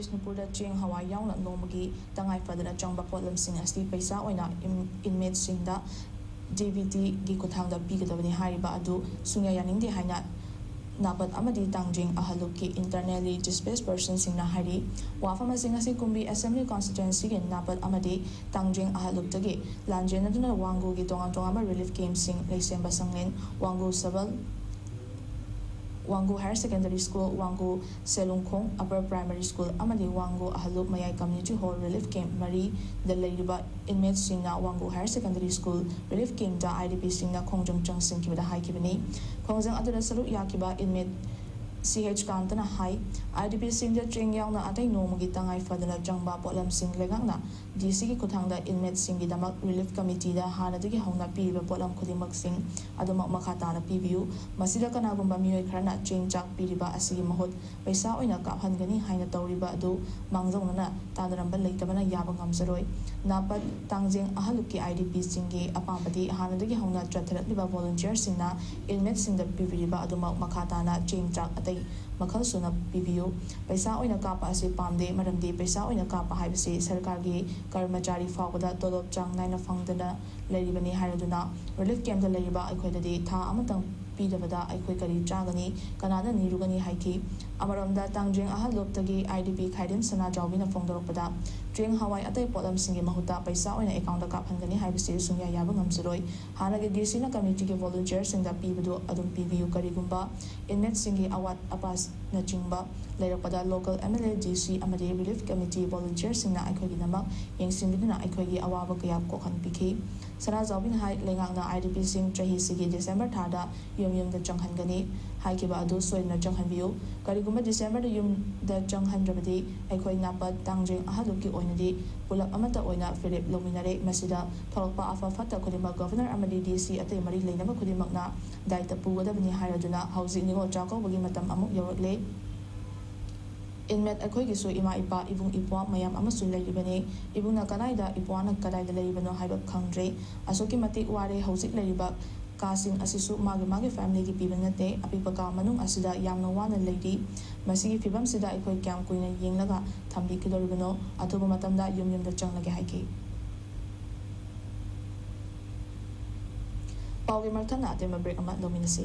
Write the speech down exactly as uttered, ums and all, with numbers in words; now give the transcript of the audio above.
ꯕꯤꯁꯅꯨꯄꯨꯔꯗ ꯆꯦꯡ ꯍꯋꯥꯏ ꯌꯥꯎꯅ ꯅꯣꯡꯃꯒꯤ ꯇꯉꯥꯏ ꯐꯗꯅ ꯆꯪꯕ ꯄꯣꯠꯂꯝꯁꯤꯡ ꯑꯁꯤ ꯄꯩꯁꯥ ꯑꯣꯏꯅ ꯏꯟꯃꯦꯠꯁꯤꯡꯗ ꯗꯤ ꯕꯤ ꯇꯤꯒꯤ ꯈꯨꯠꯊꯥꯡꯗ ꯄꯤꯒꯗꯕꯅꯤ ꯍꯥꯏꯔꯤꯕ ꯑꯗꯨ ꯁꯨꯡꯌꯥ ꯌꯥꯅꯤꯡꯗꯦ ꯍꯥꯏꯅ ꯅꯥꯄꯠ ꯑꯃꯗꯤ ꯇꯥꯡꯖꯤꯡ ꯑꯍꯜꯂꯨꯞꯀꯤ ꯏꯟꯇꯔꯅꯦꯜꯂꯤ ꯗꯤꯁꯄ꯭ꯂꯦꯁ ꯄꯔꯁꯟꯁꯤꯡꯅ ꯍꯥꯏꯔꯤ꯫ ꯋꯥꯐꯝ ꯑꯁꯤꯡ ꯑꯁꯤ ꯀꯨꯝꯕꯤ ꯑꯦꯁꯦꯝꯕ꯭ꯂꯤ ꯀꯣꯟꯁꯇꯤꯇ꯭ꯋꯦꯟꯁꯤꯒꯤ ꯅꯥꯄꯠ ꯑꯃꯗꯤ ꯇꯥꯡꯖꯤꯡ ꯑꯍꯜꯂꯨꯞꯇꯒꯤ ꯂꯥꯟꯖꯦꯟꯅꯗꯨꯅ ꯋꯥꯡꯒꯨꯒꯤ ꯇꯣꯉꯥꯟ ꯇꯣꯉꯥꯟꯕ ꯔꯤꯂꯤꯐ ꯀꯦꯝꯞꯁꯤꯡ, ꯂꯩꯁꯦꯝꯕ ꯁꯪꯂꯦꯟ, Wangoo Sabal, Wangoo higher secondary school, Wangoo Selungkhong upper primary school ꯑꯃꯗꯤ ꯋꯥꯡꯒꯨ ꯑꯍꯜꯂꯨꯞ ꯃꯌꯥꯏ ꯀꯝꯃ꯭ꯌꯨꯅꯤꯇꯤ ꯍꯣꯜ ꯔꯤꯂꯤꯐ ꯀꯦꯝꯞ ꯃꯔꯤꯗ ꯂꯩꯔꯤꯕ ꯏꯟꯃꯦꯠꯁꯤꯡꯅ Wangoo higher secondary school relief ꯀꯦꯝꯞꯇ ꯑꯥꯏ ꯗꯤ ꯄꯤꯁꯤꯡꯅ ꯈꯣꯡꯖꯪ ꯆꯪꯁꯤꯟꯈꯤꯕꯗ ꯍꯥꯏꯈꯤꯕꯅꯤ꯫ ꯈꯣꯡꯖꯪ ꯑꯗꯨꯗ ꯁꯔꯨꯛ ꯌꯥꯈꯤꯕ ꯏꯟꯃꯦꯠ ꯁꯤ ꯑꯩꯆ ꯀꯥꯟꯇꯅ ꯍꯥꯏ, ꯑꯥꯏ ꯗꯤ ꯄꯤꯁꯤꯡꯗ ꯆꯦꯡ ꯌꯥꯎꯅ ꯑꯇꯩ ꯅꯣꯡꯃꯒꯤ ꯇꯉꯥꯏ ꯐꯗꯅ ꯆꯪꯕ ꯄꯣꯠꯂꯝꯁꯤꯡ ꯂꯩꯉꯥꯛꯅ ꯗꯤ ꯁꯤꯒꯤ ꯈꯨꯠꯊꯥꯡꯗ ꯏꯟꯃꯦꯠꯁꯤꯡꯒꯤꯗꯃꯛ ꯔꯤꯂꯤꯐ ꯀꯃꯤꯇꯤꯗ ꯍꯥꯟꯅꯗꯒꯤ ꯍꯧꯅ ꯄꯤꯔꯤꯕ ꯄꯣꯠꯂꯝ ꯈꯨꯗꯤꯡꯃꯛꯁꯤꯡ ꯑꯗꯨꯃꯛ ꯃꯈꯥ ꯇꯥꯅ ꯄꯤꯕꯤꯌꯨ꯫ ꯃꯁꯤꯗ ꯀꯅꯥꯒꯨꯝꯕ ꯃꯤꯑꯣꯏ ꯈꯔꯅ ꯆꯦꯡ ꯆꯥꯛ ꯄꯤꯔꯤꯕ ꯑꯁꯤꯒꯤ ꯃꯍꯨꯠ ꯄꯩꯁꯥ ꯑꯣꯏꯅ ꯀꯥꯞꯍꯟꯒꯅꯤ ꯍꯥꯏꯅ ꯇꯧꯔꯤꯕ ꯑꯗꯨ ꯃꯥꯡꯖꯧꯅꯅ ꯇꯥꯟꯅꯔꯝꯕ ꯂꯩꯇꯕꯅ ꯌꯥꯕ ꯉꯝꯖꯔꯣꯏ꯫ ꯅꯥꯄꯠ ꯇꯥꯡꯖꯦꯡ ꯑꯍꯜꯂꯨꯞꯀꯤ ꯑꯥꯏ ꯗꯤ ꯄꯤꯁꯤꯡꯒꯤ ꯑꯄꯥꯝꯕꯗꯤ ꯍꯥꯟꯅꯗꯒꯤ ꯍꯧꯅ ꯆꯠꯊꯔꯛꯂꯤꯕ ꯚꯣꯂꯨꯟꯇꯤꯌꯔꯁꯤꯡꯅ ꯏꯟꯃꯦꯠꯁꯤꯡꯗ ꯄꯤꯕꯤꯔꯤꯕ ꯑꯗꯨꯃꯛ ꯃꯈꯥ ꯇꯥꯅ ꯆꯦꯡ ꯆꯥꯛ ꯑꯇꯩ ꯃꯈꯜ ꯁꯨꯅ ꯄꯤꯕꯤꯌꯨ꯫ ꯄꯩꯁꯥ ꯑꯣꯏꯅ ꯀꯥꯞꯄ ꯑꯁꯤ ꯄꯥꯝꯗꯦ, ꯃꯔꯝꯗꯤ ꯄꯩꯁꯥ ꯑꯣꯏꯅ ꯀꯥꯞꯄ ꯍꯥꯏꯕꯁꯤ ꯁꯔꯀꯥꯔꯒꯤ ꯀꯔꯃꯆꯥꯔꯤ ꯐꯥꯎꯕꯗ ꯇꯣꯂꯣꯞ ꯆꯥꯡ ꯅꯥꯏꯅ ꯐꯪꯗꯅ ꯂꯩꯔꯤꯕꯅꯤ ꯍꯥꯏꯔꯗꯨꯅ ꯔꯤꯂꯤꯐ ꯀꯦꯝꯞꯇ ꯂꯩꯔꯤꯕ ꯑꯩꯈꯣꯏꯗꯗꯤ ꯊꯥ ꯑꯃꯇꯪ ꯄꯤꯗꯕꯗ ꯑꯩꯈꯣꯏ ꯀꯔꯤ ꯆꯥꯒꯅꯤ, ꯀꯅꯥꯗ ꯅꯤꯔꯨꯒꯅꯤ ꯍꯥꯏꯈꯤ꯫ ꯑꯃꯔꯣꯝꯗ ꯇꯥꯡꯖꯦꯡ ꯑꯍꯜꯂꯣꯞꯇꯒꯤ ꯑꯥꯏ ꯗꯤ ꯄꯤ ꯈꯥꯏꯗꯦꯝ ꯁꯅꯥꯖꯥꯎꯕꯤꯅ ꯐꯣꯡꯗꯣꯔꯛꯄꯗ, ꯆꯦꯡ ꯍꯋꯥꯏ ꯑꯇꯩ ꯄꯣꯠꯂꯝꯁꯤꯡꯒꯤ ꯃꯍꯨꯠꯇ ꯄꯩꯁꯥ ꯑꯣꯏꯅ ꯑꯦꯀꯥꯎꯟꯗ ꯀꯥꯞꯍꯟꯒꯅꯤ ꯍꯥꯏꯕꯁꯤ ꯁꯨꯡꯌꯥ ꯌꯥꯕ ꯉꯝꯖꯔꯣꯏ꯫ ꯍꯥꯟꯅꯒꯤ ꯗꯤ ꯁꯤꯅ ꯀꯃꯤꯇꯤꯒꯤ ꯚꯣꯂꯨꯟꯇꯤꯌꯔꯁꯤꯡꯗ ꯄꯤꯕꯗꯨ ꯑꯗꯨꯝ ꯄꯤꯕꯤꯌꯨ꯫ ꯀꯔꯤꯒꯨꯝꯕ ꯏꯟꯃꯦꯠꯁꯤꯡꯒꯤ ꯑꯋꯥꯠ ꯑꯄꯥꯅꯆꯤꯡꯕ ꯂꯩꯔꯛꯄꯗ ꯂꯣꯀꯦꯜ ꯑꯦꯝ ꯑꯦꯜ ꯑꯦ, ꯗꯤ ꯁꯤ ꯑꯃꯗꯤ ꯔꯤꯂꯤꯐ ꯀꯃꯤꯇꯤ ꯚꯣꯂꯨꯟꯇꯤꯌꯔꯁꯤꯡꯅ ꯑꯩꯈꯣꯏꯒꯤꯗꯃꯛ ꯌꯦꯡꯁꯤꯟꯕꯤꯗꯨꯅ ꯑꯩꯈꯣꯏꯒꯤ ꯑꯋꯥꯕ ꯀꯌꯥ ꯀꯣꯛꯍꯟꯕꯤꯈꯤ꯫ ꯁꯅꯥꯖꯥꯎꯕꯤꯅ ꯍꯥꯏ, ꯂꯩꯉꯥꯛꯅ ꯑꯥꯏ ꯗꯤ ꯄꯤꯁꯤꯡ ꯆꯍꯤꯁꯤꯒꯤ ꯗꯤꯁꯦꯝꯕꯔ ꯊꯥꯗ ꯌꯨꯝ ꯌꯨꯝꯗ ꯆꯪꯍꯟꯒꯅꯤ ꯍꯥꯏꯈꯤꯕ ꯑꯗꯨ ꯁꯣꯏꯗꯅ ꯆꯪꯍꯟꯕꯤꯌꯨ꯫ ꯀꯔꯤꯒꯨꯝꯕ ꯗꯤꯁꯦꯝꯕꯔꯗ ꯌꯨꯝꯗ ꯆꯪꯍꯟꯗ꯭ꯔꯕꯗꯤ ꯑꯩꯈꯣꯏ ꯅꯥꯄꯠ ꯇꯥꯡꯖꯦꯡ ꯑꯍꯜꯂꯨꯞꯀꯤ ꯑꯣꯏꯅꯗꯤ ꯄꯨꯂꯞ ꯑꯃꯠꯇ ꯑꯣꯏꯅ ꯐꯤꯔꯦꯞ ꯂꯧꯃꯤꯟꯅꯔꯦ꯫ ꯃꯁꯤꯗ ꯊꯣꯛꯂꯛꯄ ꯑꯐ ꯐꯠꯇ ꯈꯨꯗꯤꯡꯃꯛ ꯒꯚꯔꯅꯔ ꯑꯃꯗꯤ ꯗꯤ ꯁꯤ ꯑꯇꯩ ꯃꯔꯤ ꯂꯩꯅꯕ ꯈꯨꯗꯤꯡꯃꯛꯅ ꯗꯥꯏꯇ ꯄꯨꯒꯗꯕꯅꯤ ꯍꯥꯏꯔꯗꯨꯅ ꯍꯧꯖꯤꯛ ꯅꯤꯉꯣꯜ ꯆꯥꯛꯀꯧꯕꯒꯤ ꯃꯇꯝ ꯑꯃꯨꯛ ꯌꯧꯔꯛꯂꯦ꯫ ꯏꯟꯃꯦꯠ ꯑꯩꯈꯣꯏꯒꯤꯁꯨ ꯏꯃꯥ ꯏꯄꯥ, ꯏꯕꯨꯡ ꯏꯄ꯭ꯋꯥ ꯃꯌꯥꯝ ꯑꯃꯁꯨ ꯂꯩꯔꯤꯕꯅꯤ꯫ ꯏꯕꯨꯡꯅ ꯀꯗꯥꯏꯗ, ꯏꯄ꯭ꯋꯥꯅ ꯀꯗꯥꯏꯗ ꯂꯩꯔꯤꯕꯅꯣ ꯍꯥꯏꯕ ꯈꯪꯗ꯭ꯔꯦ꯫ ꯑꯁꯨꯛꯀꯤ ꯃꯇꯤꯛ ꯋꯥꯔꯦ꯫ ꯍꯧꯖꯤꯛ ꯂꯩꯔꯤꯕ ꯀꯥꯁꯤꯡ ꯑꯁꯤꯁꯨ ꯃꯥꯒꯤ ꯃꯥꯒꯤ ꯐꯦꯃꯤꯂꯤꯒꯤ ꯄꯤꯕ ꯅꯠꯇꯦ꯫ ꯑꯄꯤꯛꯄ ꯀꯥ ꯃꯅꯨꯡ ꯑꯁꯤꯗ ꯌꯥꯝꯅ ꯋꯥꯅ ꯂꯩꯔꯤ꯫ ꯃꯁꯤꯒꯤ ꯐꯤꯕꯝꯁꯤꯗ ꯑꯩꯈꯣꯏ ꯀꯌꯥꯝ ꯀꯨꯏꯅ ꯌꯦꯡꯂꯒ ꯊꯝꯕꯤꯈꯤꯗꯧꯔꯤꯕꯅꯣ? ꯑꯊꯨꯕ ꯃꯇꯝꯗ ꯌꯨꯝ ꯌꯨꯝꯗ ꯆꯪꯂꯒꯦ ꯍꯥꯏꯈꯤ꯫ ꯄꯥꯎꯒꯤ ꯃꯊꯪꯗ ꯑꯇꯦꯟꯕ ꯕ꯭ꯔꯦꯛ ꯑꯃ ꯂꯧꯃꯤꯟꯅꯁꯤ꯫